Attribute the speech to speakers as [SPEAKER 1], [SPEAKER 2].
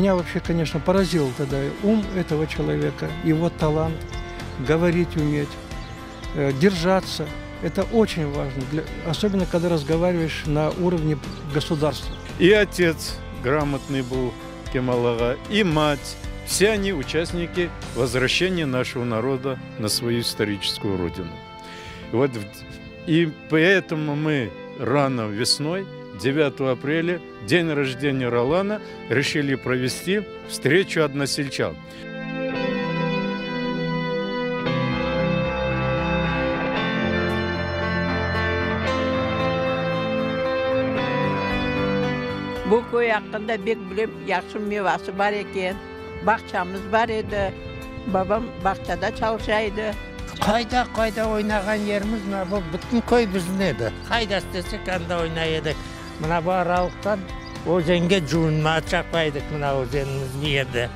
[SPEAKER 1] Меня вообще, конечно, поразил тогда ум этого человека, его талант, говорить уметь, э, держаться. Это очень важно, для, особенно когда разговариваешь на уровне государства.
[SPEAKER 2] И отец грамотный был Кемал-ağa, и мать. Все они участники возвращения нашего народа на свою историческую родину. Вот, и поэтому мы рано весной, 9 апреля, день рождения Ролана, решили провести встречу односельчан.
[SPEAKER 3] Bu köy aqqında bek bilem, yahşı mevası bar eken. Bağçamız bar edi. Babam bağçada çalışa edi.
[SPEAKER 4] Qayda, qayda oynağan yerimiz, mına bu bütün köy bizim edi. Qayda istesek, anda oynay edik. Mına bu aralıqtan özenge cuvunmağa çapa edik, mına özenimiz bu yerde.